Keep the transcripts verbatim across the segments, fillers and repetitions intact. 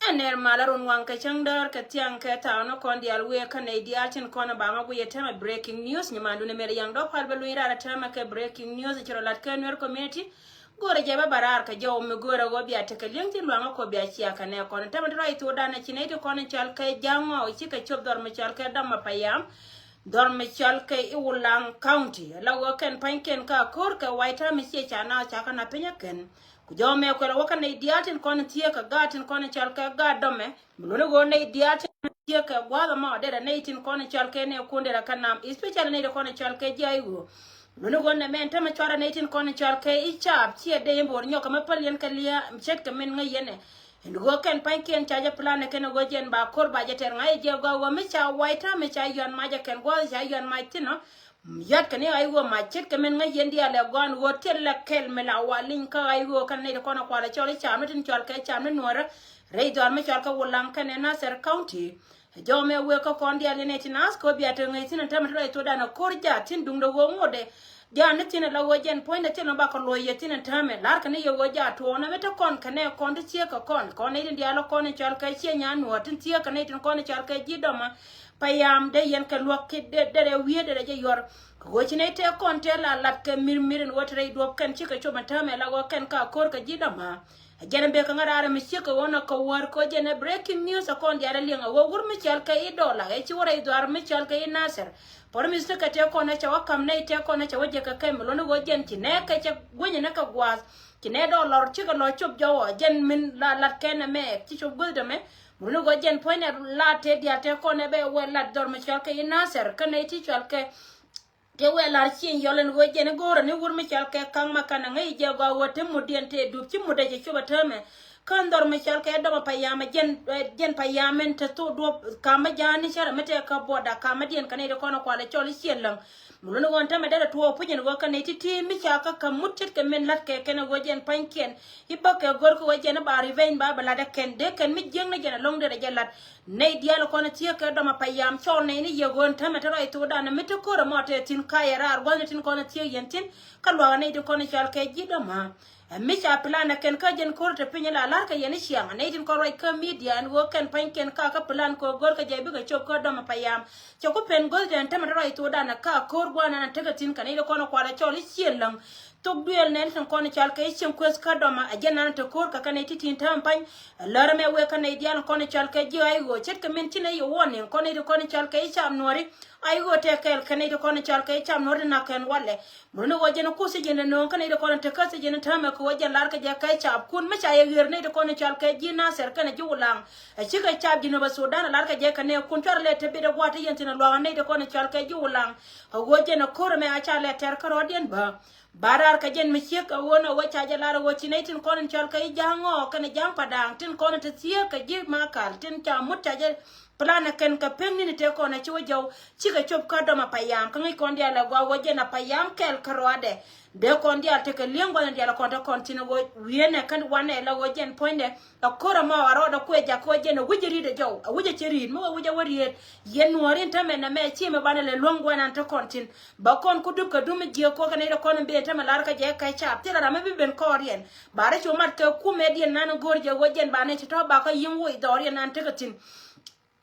Ɛ nɛr malä run waŋ kɛ cäŋ däär kɛ thiaŋ kɛ thaw ni kɔn diaal wëë kä nɛy diaal tin kɔn baŋä guiyɛ tämɛ breaking news. Nyimandun ɛ mɛr yaŋ dɔ̱ pal bɛ luny raan ɛ tämɛ kɛ breaking news. Ci rɔ lat kɛ Nuer community. Go̱rɛ jɛ bä bä raar kɛ jɔw mi go̱rɛ ɣöö bia tekɛ li̱eŋ tin luaŋä kɔ bia cia kɛ nɛ kɔn tämɛ ti rɔy thokdan ɛ ci nɛy ti kɔn cɔal kɛ Jaŋ Ŋɔw cikɛ cop dhɔr mi cɔal kɛ Dɔma Payam. Dhɔr mi cɔal kɛ i̱ Wulaŋ County la ɣöö kɛn pa̱nykiɛn ka ko̱r kɛ wa̱i̱ ta̱a̱ mi ciɛ ca naath ca kɛ na piny ɛ kɛn. Ku jɔw mɛ kuɛl wä kä nɛy diaal tin kɔn thiee kɛ gaat tin kɔn cɔal kɛ gaat Dɔmɛ. Mi luni ɣöö nɛy diaal tin thiee kɛ gua̱a̱th ɛmɔ derɛ nɛy tin kɔn cɔal kɛ nɛ kun derɛ kɛ nam, especially nɛy tin kɔn cɔal kɛ ji̱ ay ɣöö. Mi luni ɣöö nɛ mɛn tämɛ cuarɛ nɛy tin kɔn cɔal kɛ i̱ caap ciɛ dee in bo̱o̱r nyɔk kɛ mi päl yɛn kɛ lia̱a̱ ce̱tkɛ min ŋäc yɛn ɛ. Ɛn ɣöö kɛn pa̱nykiɛn ca jɛ plan ɛ kɛn ɣöö jɛn ba ko̱r ba jɛ tɛr ŋa̱c ɛ jɛ gɔaa ɣöö mi ca wa̱i̱ ta̱a̱ mi ca yɔ̱a̱n mac ɛ kɛn gua̱a̱th ca yɔ̱a̱n mac thi̱n ɔ. Yat kɛ ni ɣa̱c ɣöö mac ce̱tkɛ min ŋäc yɛn diaal ɛ gɔaa ɛn ɣöö thil lɛ kɛl mi la wal liny kä ɣa̱c ɣöö kɛn nɛy ti kɔn ɛ kual ɛ cɔl i̱ caam ni tin cɔal kɛ caam ni Nuäärä. Rɛy dhɔr mi cɔal kɛ Wulaŋ kɛnɛ Nasir County. Jɔw mɛ wëë kä kɔn diaal yɛn ɛ ti naath kɛ ɣöö bia te ŋäc thi̱n ɛn täämɛ ti rɔy thokdan ɛ ko̱r jaat thi̱n duundɛ ɣöö ŋotdɛ. Jaat ni thi̱n ɛ la ɣöö jɛn puɔ̱nydɛ thi̱n ɔ bakɔ luɔ̱c yɛ thi̱n ɛn täämɛ la̱rkɛ ni yɛ ɣöö jaat tuɔɔknɛ mi te kɔn kɛ nɛ kɔn ti thieek kɛ kɔn kɔn nɛy tin diaal ɔ kɔn in cɔal kɛ ciɛ nyan nuɔ̱ɔ̱r tin thieek kɛ nɛy tin kɔn in cɔal kɛ ji̱ Dɔma Payam dee yɛn kɛ luäk kiɛ dee derɛ wiee derɛ jɛ yuɔr. Kɛ ɣöö ci nɛy tëë kɔn tëë la lat kɛ mir mir in ɣöö te rɛy duɔ̱p kɛn cikɛ cop ɛn täämɛ la ɣöö kɛn ka ko̱r kɛ ji̱ Dɔma. Ɛ jɛn in bek kä ŋa̱t raar ɛmɛ ciek kɛ ɣöö nɔ kɛ wäär kɛ ɣöö jɛn ɛ breaking news ɛ kɔn diaal ɛ liɛŋ ɛ ɣöö wur mi cɔal kɛ i̱ Dɔla ɛ ci wä rɛy dhuaar mi cɔal kɛ i̱ Nasir. Puɔ̱r mi thi̱n kɛ tëë kɔn ɛ cɛ wä ka̱m nɛy tëë kɔn ɛ cɛ wä jek kɛ kɛm mi luɔ̱n ɛ ɣöö jɛn ci nɛɛkɛ cɛ gui̱ny ɛ nɛ kɛ gua̱a̱th. Ci nɛy dɔɔr lɔr cikɛ lɔc cop jɔwä jɛn min la lat kɛn ɛmɛ ci cop guäthdɛ mɛ. Mi luɔ̱n ɛ ɣöö jɛn puɔ̱nydɛ la tëë diaal tëë kɔn ɛ bɛ wä lat dhɔr mi cɔal kɛ i̱ Nasir kä nɛy ti cɔal kɛ Tëë wëë la̱r cieŋ yɔl ɛn ɣöö jɛn i̱ go̱o̱rä ni wur mi cɔal kɛ Kaŋ Makan ɛ ŋäc jɛ gɔaa ɣöö te mutdiɛn tëë dup ci mutdɛ cɛ cop ɛ täämɛ. Kä dhɔr mi cɔal kɛ Dɔma Payam ɛ jɛn, ɛ, jɛn Payam ɛn te thok duɔ̱p ka̱m mi ja̱a̱n ni cärɛ mi tɛɛ kä border ka̱m mi diɛn kɛ nɛy ti kɔn ɛ kual ɛ cɔl i̱ ciɛ läŋ. Mi luɔ̱n i̱ ɣöö ɛn täämɛ derɛ tuɔɔk puc ɛn ɣöö kɛ nɛy ti̱ti̱ mi ca kä kä mut ce̱tkɛ min la̱t kɛ kɛn ɛ ɣöö jɛn pa̱nykiɛn. I̱ bäkɛ go̱r kä ɣöö jɛn i̱ ba revenge ba bɛ la̱t ɛ kɛn dee kɛn mi jiäkni jɛn ɛlɔ̱ŋ derɛ jɛ la̱t. Nɛy diaal kɔn thiee kɛ Dɔma Payam cɔl nɛy ni yɛ ɣöö ɛn täämɛ te rɔy thokdan mi te ko̱r ɛmɔ te thi̱n kayɛ raar gua̱thni tin kɔn thiee yɛn thi̱n. Kä luaak nɛy tin kɔn cɔal kɛ ji̱ Dɔma. Ɛ mi ca plan ɛ kɛn kä jɛn ko̱r te piny la la̱r kɛ yɛn i̱ ciaŋ nɛy tin kɔn ruac kä media ɛn ɣöö kɛn pa̱nykiɛn ka kä plan kɛ ɣöö go̱r kɛ jɛ bikɛ cop kä Dɔma Payam. Cɛ ku pen go̱thdɛ ɛn täämɛ te rɔy thokdan kä ko̱r gua̱a̱th nan tekɛ thi̱n kɛ nɛy tin kɔn kual ɛ cɔl i̱ ciɛ läŋ. Thok duëël nɛn tin kɔn cɔal kɛ i̱ cieŋ kueth kä Dɔma ɛ jɛn nan te ko̱r kɛ kɛn i̱ ti̱ti̱n täämɛ pa̱ny. Ɛ lär ɛmɛ wëë kɛn i̱ diaal kɔn cɔal kɛ ji̱ ay ɣöö ce̱tkɛ min ci nɛy i̱ warning kɔn i̱ ti kɔn cɔal kɛ i̱ caam Nuääri. Ay ɣöö tëë kɛɛl kɛn i̱ ti kɔn cɔal kɛ i̱ caam Nuääri ti nak kɛn walɛ. Mi luɔ̱n i̱ ɣöö jɛn i̱ kuth ci jɛn ɛ nööŋ kɛn i̱ ti kɔn te käth ci jɛn ɛ täämɛ kɛ ɣöö jɛn la̱rkɛ jɛ kɛ i̱ caapkun mi ca yɛ ɣer nɛy ti kɔn cɔal kɛ ji̱ Nasir kɛnɛ ji̱ Wulaŋ. Ɛ cikɛ caap Jinub Sudan ɛ la̱rkɛ jɛ kɛ nɛɛkun cuarɛ lɛ te bet ɛ gua̱a̱th ti yɛn thi̱n ɛ luaak nɛy ti kɔn cɔal kɛ ji̱ Wulaŋ. Ɛ ɣöö jɛn ɛ ko̱r ɛmɛ a ca lɛ tɛr kärɔ̱diɛn bä. Ba raar kɛ jɛn mi ciek ɛ ɣöö nɛ wä ca jɛ lar ɛ ɣöö ci nɛy tin kɔn in cɔal kɛ i̱ Ja̱a̱ŋ Ŋɔɔk kɛnɛ Ja̱a̱ŋ Padaŋ tin kɔn in te thieek kɛ ji̱ Makal tin ca mut ca jɛ plan ɛ kɛn kɛ pek ni̱n tëë kɔn ɛ ci wä jɔw cikɛ cop kä Dɔma Payam kä ŋäc kɔn diaal ɛ gɔaa ɣöö jɛn a Payam kɛɛl kärɔaadɛ. Dee kɔn diaal tekɛ li̱eŋ gua̱thni diaal kɔn te kɔn thi̱n ɛ ɣöö wi̱i̱ ɛnɛ kä wanɛ la ɣöö jɛn puɔ̱nydɛ. Ɛ ko̱r ɛmɔ a rɔɔdɛ kuɛ jak kɛ ɣöö jɛn ɛ wi̱c ɛ ri̱t ɛ jɔw ɛ wi̱c ɛ cɛ ri̱t mi wä wi̱c ɛ wä ri̱t. Yɛn nuɔ̱ɔ̱r in täämɛ nɛmɛ ci mi banɛ lɛ luäŋ gua̱thnan te kɔn thi̱n. Bä kɔn ku dup kɛ dup mi jiääk kuɔ kɛ nɛy ti kɔn in ben täämɛ lar kä jɛ kɛ caap thilɛ ram mi bi ben kɔɔriɛn. Ba rɔ cu mat kɛ kumɛdiɛn nan go̱o̱r jɛ ɣöö jɛn ba nɛy ti tɔ̱ ba kä yi̱ŋ woc dhɔriɛn nan tekɛ thi̱n.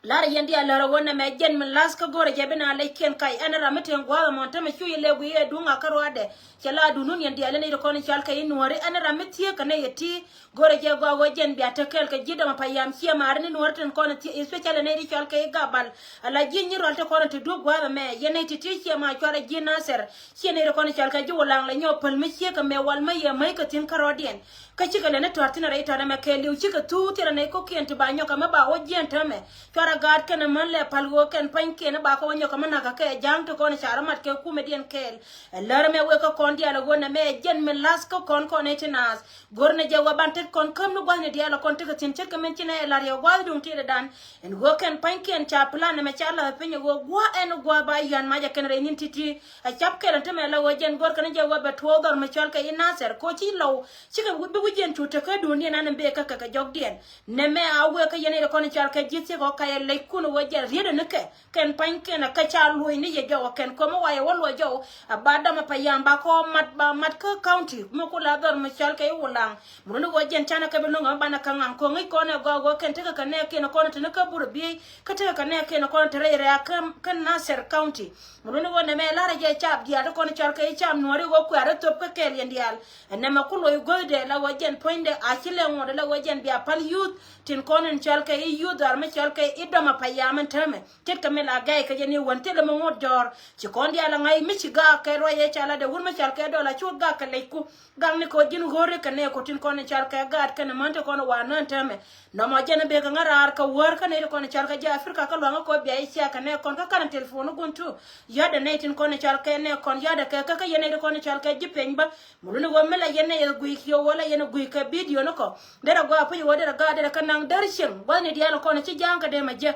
Lar yɛn diaal lär ɛ ɣöö nɛmɛ jɛn min la̱th kä go̱o̱rɛ jɛ bi naan lɛckiɛn kac ɛn ram mi te gua̱a̱th ɛmɔ täämɛ cu yɛ lɛ guiy ɛ duŋ a kärɔaadɛ. Cɛ la duundun yɛn diaal in nɛy ti kɔn in cɔal kɛ i̱ nuääri ɛn ram mi thieek kɛ nɛy ɛ ti. Go̱rɛ jɛ gɔaa ɣöö jɛn bia te kɛɛl kɛ ji̱ Dɔma Payam ciɛ maari ni nuɔ̱ɔ̱ri tin kɔn ti, especially nɛy ti cɔal kɛ i̱ Gabal. Ala ji̱ Nyirɔl ti kɔn ti duɔ̱p gua̱a̱th ɛmɛ yɛn nɛy ti ti ciɛ ma cuarɛ ji̱ Nasir. Ciɛ nɛy ti kɔn cɔal kɛ ji̱ Wulaŋ lɛ nyɔk päl mi ciek ɛmɛ wal mi yɛ mäc kɛ thi̱n kärɔ̱diɛn. Kä cikɛ lɛ ni tɔ̱r thi̱n rɛy tɔ̱r ɛmɛ kɛɛliw cikɛ thuuk thilɛ nɛy kɔ̱kiɛn ti ba nyɔk ɛmɛ ba wä jiɛn täämɛ. Cuarɛ gaat kɛn ɛmän lɛ päl ɣöö kɛn pa̱nykiɛn ba kɛ wä nyɔk ɛmɛ na̱kä kɛ Ja̱a̱ŋ ti kɔn ca rɔ mat kɛ kumɛdiɛn kɛɛl. Ɛ lär ɛmɛ wek kä kɔn diaal ɛ ɣöö nɛmɛ ɛ jɛn min la̱th kä kɔn kɔn ɛ ti naath. Go̱r nɛ jɛ wä ban tet kɔn käm ni gua̱thni diaal ɛ kɔn tekɛ thi̱n ce̱tkɛ min ci nɛ ɛ la̱r yɛ gua̱a̱th duŋ tiɛtdɛ dan. Ɛn ɣöö kɛn pa̱nykiɛn ca plan ɛmɛ ca la̱th piny ɛ ɣöö gua̱a̱th ɛn gua̱a̱th ba yɔ̱a̱n mac ɛ kɛn rɛy ni̱n ti̱ti̱. Ɛ cap kɛl ɛn tämɛ la ɣöö jɛn go̱r kɛn jɛ wä bɛ tuɔɔk dhɔr mi cɔal kɛ i̱ Nasir koci lɔw. Cikɛ bi Jiɛn cu tekädun diɛn an in bëë kä kɛ kɛ jɔkdiɛn. Nɛmɛ a wëë kä yɛn i̱ kɔn i̱ cɔal kɛ ji̱ thiek ɔ ka yɛ lɛc kun wä jɛ rietdɛ ni kɛ. Kɛn pa̱ny kɛn a kä ca luɔ̱c ni yɛ jɔk ɔ kɛn kɔmä wa yɛ wä luɔ̱c jɔk. A ba dɔm a pa yam ba kɔ mat ba mat kä county mi ku la dhɔr mi cɔal kɛ i̱ Wulaŋ. Mi runi wä jiɛn canɛ kɛ bi lo̱ŋ a mi banɛ kä ŋaŋ ko̱ŋ i̱ kɔn ɛ gɔaa wä kɛn tekɛ kɛ nɛɛkiɛn kɔn te ni kä Burabieec kä tekɛ kɛ nɛɛkiɛn kɔn te rɛy rɛ̈ɛ̈k kä Nasir county. Mi runi wä nɛmɛ larɛ jɛ cap diaal ti kɔn i̱ cɔal kɛ i̱ cap nuɔ̱ɔ̱ri wä kuɛ̈r i̱ thöp kä kɛɛl yɛn diaal. Ɛn nɛmɛ ku lo̱c guäthdɛ la wä jɛn puɔ̱nydɛ a ci lɛ ŋuɔ̱t la wä jɛn bia päl youth tin kɔn in cɔal kɛ i̱ youth ar mi cɔal kɛ i̱ dɔm a payam in täämɛ. Ce̱tkɛ mi la gɛy kɛ jɛn i̱ wän thilɛ mi ŋuɔ̱t jɔ̱ɔ̱r ci kɔn diaal a ŋa̱c mi ci gaak kɛ ruac ɛ ca la dee wun mi cɔal kɛ dɔl a cuɔt gaak kɛ lɛcku. Gakni kɛ ɣöö ji̱n ɣööri kɛ nɛɛku tin kɔn in cɔal kɛ gaat kɛn män ti kɔn in wa nään täämɛ. Nɔmɔ jɛn in bek kɛ ŋa̱ raar kɛ wäär kä nɛy ti kɔn in cɔal kɛ ji̱ Africa kä luaŋä kɛ ɣöö bia i̱ cia kɛ nɛɛkɔn kä kanɛ telephone gun tu. Yɔ̱a̱dɛ nɛy tin kɔn in cɔal kɛ nɛɛkɔn yɔ̱a̱dɛ kɛ kä kä yɛn nɛy ti kɔn in cɔal kɛ ji̱ peny bä. Mi luni ɣöö mi la yɛn nɛy ɛ guic kiɛ ɣöö la yɛn ɛ guic kɛ video ni kɔ. Derɛ gɔaa puc ɣöö derɛ gaat derɛ kä naŋ däär cieŋ gua̱thni diaal kɔn in ci ja̱a̱ŋ kɛ dee mɛ jɛ.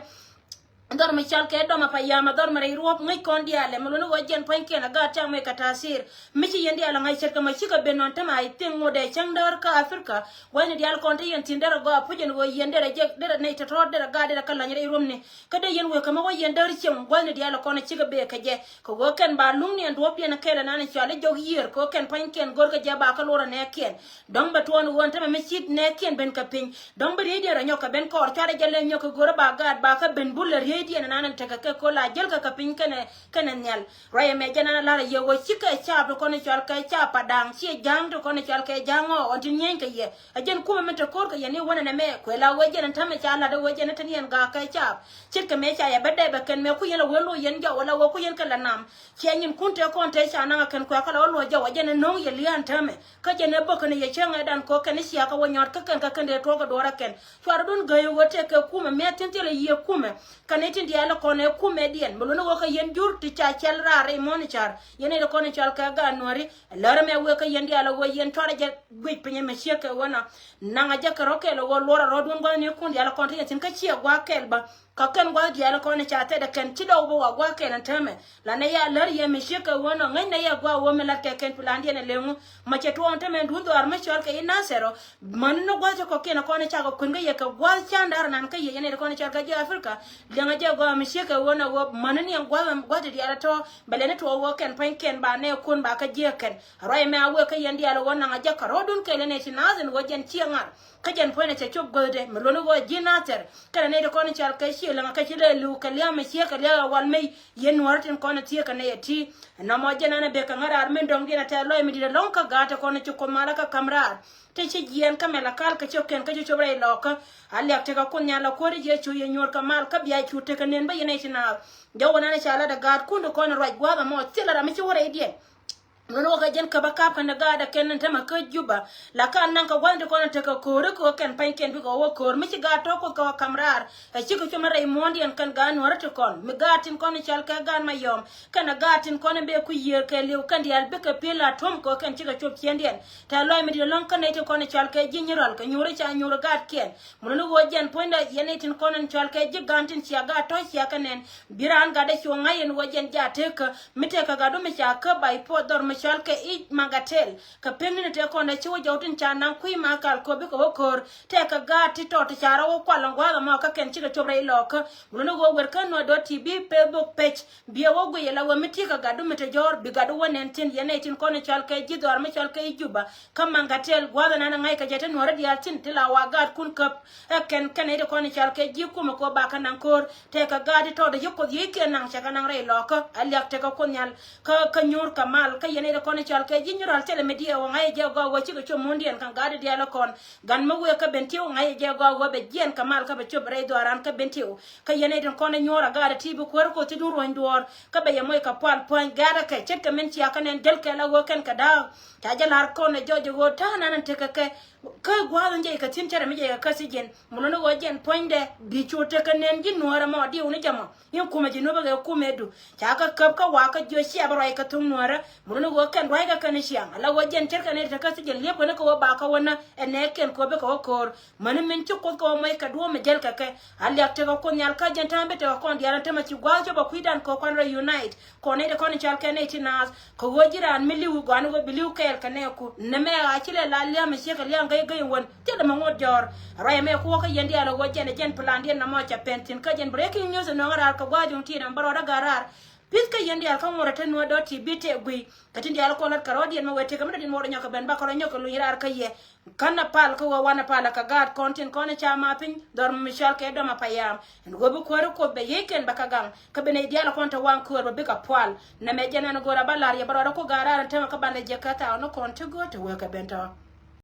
Dhɔr mi cɔal kɛ dɔm a payam a dhɔr mi rɛy ruɔ̱p ŋäc kɔn diaalɛ mi luni ɣöö jɛn pua̱nykiɛn a gaat cak mec kɛ ta̱a̱ thir. Mi ci yɛn diaal a ŋa̱c ce̱tkɛ mɔ cikɛ ben nɔn tämɛ a i̱ thiŋ ŋot ɛ cäŋ däär kä Africa. Gua̱thni diaal kɔn te yɛn thi̱n derɛ gɔaa puc ɛn ɣöö yɛn derɛ jɛ derɛ nɛy tɔ̱tɔ̱ derɛ gaat derɛ kä la̱ny rɛy ruɔ̱pni. Kä dee yɛn wëë kä mi wä yɛn däär cieŋ gua̱thni diaal kɔn cikɛ bee kɛ jɛ. Kɛ ɣöö kɛn ba luŋniɛn duɔ̱ɔ̱pdiɛn kɛɛl ɛnan cɔal i̱ jɔk yiër kɛ ɣöö kɛn pua̱nykiɛn görkɛ jɛ ba kä luɔrɛ nɛɛkiɛn. Dɔ̱ŋ bɛ tuɔɔn ɣöö ɛn tämɛ mi cit nɛɛkiɛn ben kɛ piny. Dɔ̱ŋ bi rieydiɛn rɔ nyɔk kɛ ben kɔɔr cuarɛ jɛ lɛ nyɔk kɛ go̱rä ba gaat ba kä ben bulɛ rieydiɛn ɛnan ɛn tekɛ kɛ köl a jäl kɛ kɛ piny kɛnɛ kɛnɛ nhial. Ruacɛ mɛ jɛn ɛn a la̱rä yɛ ɣöö cikɛ caap ti kɔn i̱ cɔal kɛ caap pa da̱a̱ŋ ciɛ ja̱a̱ŋ ti kɔn i̱ cɔal kɛ ja̱a̱ŋ ɔ ɣɔn ti nyieny kɛ yɛ. A jɛn kumɛ mi te ko̱r kɛ yɛn i̱ wänɛ nɛmɛ kuɛ la wee jɛn ɛn tämɛ ca la̱t ɛ wee jɛn ɛ te ni ɛn gaak kɛ caap. Ce̱tkɛ mëë ca yɛ bä dɛpɛ kɛn mëë ku yɛn la wee lo̱c yɛn jɔw wala wee ku yɛn kɛ la nam. Ciɛ nyin kun tëë kɔn tëë ca naŋ a kɛn kuɛ kä la wä luɔ̱c jɔw a jɛn ɛ no̱o̱ŋ yɛ lia̱a̱n täämɛ. Kä jɛn ɛ bäk kɛn yɛ cäŋ ɛ dan ko̱ kɛn i̱ cia kä wä nyɔɔt kä kɛn kä kɛn dee tuɔɔk ɛ duɔɔr ɛ kɛn. Cuarɛ dun gäi ɛ wä tëë kɛ kumɛ mëë thi̱n thilɛ yiëë kumɛ. Kɛn i̱ tin diaal ɛ kɔn ɛ kumɛ diɛn mi luɔ̱n ɛ wä kä yɛn jur ti ca cɛl raar rɛy muɔ̱ɔ̱n i̱ ca̱r. Yɛn ɛ ti kɔn i̱ cɔal kɛ gaat nuɔ̱ɔ̱ri. Lärä mɛ wëë kä yɛn diaal ɛ wä yɛn cuarɛ jɛ guic piny ɛmɛ ciek kɛ wä na. Naŋ a jɛ kɛ rɔ kɛɛl ɛ wä luɔr a rɔɔd wun gua̱thni kun diaal kɔn ti yɛn thi̱n kä ciɛ gua̱a̱k kɛɛl bä. Kä kɛn gua̱a̱k diaal kɔn ca thɛt ɛ kɛn ci dɔw bä wa gua̱a̱k kɛɛl ɛn täämɛ. La nɛ ya lär yɛ mi ciek kɛ wä nɔ ŋäc nɛ yɛ gua̱a̱k wä mi lat kɛ kɛn plan diɛn ɛ leŋu. Ma cɛ tuɔɔk ɛn täämɛ duun dhɔaar mi cɔl kɛ i̱ Nasir ɔ. Mäni ni gua̱a̱k ti kɔ̱kiɛn ɛ kɔn ca kɛ kuën kä yɛ kɛ gua̱a̱k can da̱r nan kä yɛ yɛn ɛ ti kɔn ca kɛ ji̱ Africa. Liɛŋ a jɛ gua̱a̱k mi ciek kɛ wä nɔ wä mäni ni ɛn gua̱a̱k gua̱a̱k ti diaal ɛ tɔ̱. Bɛ lɛni tuɔɔk wä kɛn pa̱ny kɛn ba nɛ kun ba kä jiek kɛn. Ruac mɛ a wëë kä yɛn diaal ɣöö naŋ a jɛ kärɔ̱dun kɛɛl ɛ nɛy ti naath ɛn ɣöö jɛn ciɛ ŋa̱r. Kä jɛn puɔ̱nydɛ cɛ cop göthdɛ mi luɔ̱ni ɣöö ji̱ Nathir. Kɛnɛ nɛy ti kɔn in cɔal kɛ cië läŋ kɛ ci lɛ li̱w kɛ lia̱a̱ mi ciek kɛ lia̱a̱ ɛ wal mey. Yɛn nuäärä tin kɔn in thiëëk kɛ nɛy ɛ ti. Ɛn nɔmɔ jɛn ɛn ɛ bek kɛ ŋa̱r raar min dɔ̱ŋdiɛn ɛ tɛ̈th lɔc mi di̱t ɛlɔ̱ŋ kä gaat ti kɔn in ci Kuoth malä kä ka̱m raar. Ti ci jiɛɛn kä mɛl ɛ kal kɛ ciökiɛn kä ci cop rɛy lɔɔkä. A liak tekɛ Kuoth Nhial ɛ Kuäär Yecu yɛ nyuɔ̱ɔ̱r kɛ mal kä bia cu tekɛ nen bä yɛn nɛy ti naath. Jɔwä nan ca lat ɛ gaat kun ti kɔn in ruac gua̱a̱th ɛmɔ thilɛ ram mi ci wä rɛydiɛn. Ŋän wä kɛ jɛn käpä kap kɛn gaat ɛ kɛn in tämɛ kä Juba. La ka naŋ kɛ gua̱n ti kɔn in tekɛ ko̱o̱ri kɛ wä kɛn pa̱ny kɛn bikɛ wä ko̱o̱r mi ci gaat tɔ̱ Kuoth kɛ wä ka̱m raar. Ɛ cikɛ cop mi rɛy muɔ̱ɔ̱ndiɛn kɛn gaat nuɔ̱ɔ̱ri ti kɔn mi gaat tin kɔn in cɔal kɛ gaat Mayɔm. Kɛn ɛ gaat tin kɔn in bɛ ku yiëër kɛ li̱w kɛn diaal bikɛ pi̱l a tuɔ̱m kɛ wä kɛn cikɛ cop ciëndiɛn. Tɛ̈th lɔc mi di̱t ɛlɔ̱ŋ kä nɛy ti kɔn in cɔal kɛ ji̱ nyirɔl kɛ nyuuri ca nyuuri gaatkiɛn. Mun ni ɣöö jɛn puɔ̱nydɛ yɛn nɛy tin kɔn in cɔal kɛ ji̱ ga̱a̱n tin cia gaat tɔ̱ cia kɛ nɛn. Bi raan gatdɛ cu ŋa̱c ɛn ɣöö jɛn jaa tekä mi tekɛ gatdu mi ca käp ba i̱ puɔth dhɔr mi cɔal kɛ i̱ Maŋgatɛl. Kɛ pek ni̱n tëë kɔn dee ci wä jɔw tin ca naŋ kui̱ ma kal köp bikɛ wä köör. Tekɛ gaat ti tɔt ti ca rɔ wä kual ɛn gua̱a̱th ɛmɔ kä kɛn cikɛ cop rɛy lɔɔkä. Mun ni ɣöö wer kä nuɔ̱t dot T V Facebook page. Biɛ wä guic ala wä mi ti̱i̱ kɛ gatdu mi te jɔ̱ɔ̱r bi gatdu wä nɛn thi̱n yɛn nɛy tin kɔn in cɔal kɛ ji̱ dhɔaar mi cɔal kɛ i̱ Juba. Kä Maŋgatɛl gua̱a̱th ɛnan ɛ ŋa̱c kɛ jɛ te nuɔ̱ɔ̱ri diaal thi̱n ti la wa gaatkun käp. Ɛ kɛn kɛn nɛy ti kɔn in cɔal kɛ ji̱ kumɛ kɛ wä ba kɛ naŋ ko̱o̱r. Tëë kɛ gaat ti tɔt ɛ ci Kuoth yiëë kiɛ naŋ cɛ kɛ naŋ rɛy lɔɔkä. Ɛ liak tekɛ Kuoth Nhial. Kä kä nyuur kɛ mal kä yɛn nɛy ti kɔn in cɔal kɛ ji̱ nyuur al thilɛ mi diɛɛk wä ŋa̱c ɛ jɛ gɔaa wä cikɛ cop muɔ̱ɔ̱ndiɛn kɛn gaat ti diaal ɛ kɔn. Gan mi wëë kä Bentiu ŋa̱c ɛ jɛ gɔaa wä bɛ jiɛɛn kɛ mal kä bɛ cop rɛy dhɔaaran kä Bentiu. Kä yɛn nɛy tin kɔn in nyuɔ̱ɔ̱r a gaat ɛ ti bi kuäär Kuoth ti duun ruɔ̱ny duɔ̱ɔ̱r. Kä bɛ yɛ moc kɛ pual pua̱ny gɛ̈ɛ̈t ɛ kɛ ce̱tkɛ min cia kɛ nɛn jäl kɛ la ɣöö kɛn kɛ da̱a̱k. Ca jɛ la̱r kɔn ɛ jɔc ɛ ɣöö ta̱a̱ nan in tekɛ kɛ. Kä gua̱a̱th in jɛ kɛ thi̱n cärɛ mi jɛ kɛ käth i̱ jiɛn. Mun ni ɣöö jɛn puɔ̱nydɛ bi cu tekɛ nɛn ji̱ nuäärä mɔ diw ni jɛ mɔ. In kumɛ ji̱ nuɔ̱pä kɛ kumɛ du. Ca kɛ käp kä wakä jiö ciɛ bä ruac kɛ tho̱ŋ nuäärä. Mun ni Wä kɛn ruac kɛ kɛn ciaŋ ala wä jɛn cɛr kɛn ɛ tekä thi̱ jɛn liep kɛn kɛ wä ba kä wä nä ɛ nɛ kɛn kɛ wä bi kɛ wä ko̱o̱r. Mäni min ci Kuoth kɛ wä mɔc kɛ duɔ̱ɔ̱m mi jäl kɛ kɛ a liak tekɛ Kuoth Nhial kä jɛn ta̱a̱m bi tekɛ kɔn diaal ɛn tämɛ ci gua̱a̱th cop ɛ kui̱dan kɛ wä kɔn rɛ unite. Kɔn nɛy ti kɔn in cal kɛn nɛy ti naath kɛ ɣöö ji̱ raan mi li̱w gɔani ɣöö bi li̱w kɛɛl kɛ nɛɛku. Nɛmɛ a ci lɛ la lia̱m mi ciek kɛ lia̱ŋ gɛy gɛy wän. Thilɛ mi ŋot jɔ̱ɔ̱r. Ruac ɛmɛ ku wä kä yɛn diaal ɛ ɣöö jɛn ɛ jɛn plan diɛn nɔmɔ ca pɛn thi̱n kä jɛn breaking news ɛ nɔŋ raar kɛ gua̱a̱th juŋ ti nɔm bä rɔɔdä ga̱r raar. Pi̱th kä yɛn diaal kä ŋuɔ̱t ɛ te nuɔ̱t dɔ̱ ti bi tëë guiy. Kä tin diaal kɔn lät kɛ rɔɔdiɛn mɛ wee tëë kɛ mi dɔ̱diɛn mɛ wä rɔ nyɔk kɛ ben ba kɛ rɔ nyɔk kɛ luny raar kä yɛ. Kä nɛ pal kä wä wanɛ pal ɛ kɛ gaat kɔn tin kɔn ɛ ca ma piny dhɔr mi cɔal kɛ dɔm ɛ payam. Ɛn ɣöö bi kuäär Kuoth bɛ yiëëc kɛn bɛ kɛ gaŋ. Kä bi nɛy diaal kɔn te waŋ köör bɛ bikɛ pual. Nɛmɛ jɛn ɛn go̱o̱r a bä la̱r yɛ bä rɔɔdä ku ga̱r raar ɛn täämɛ kä banɛ jɛ kä thaw ni kɔn ti go̱o̱r te wee kɛ ben tɔ̱.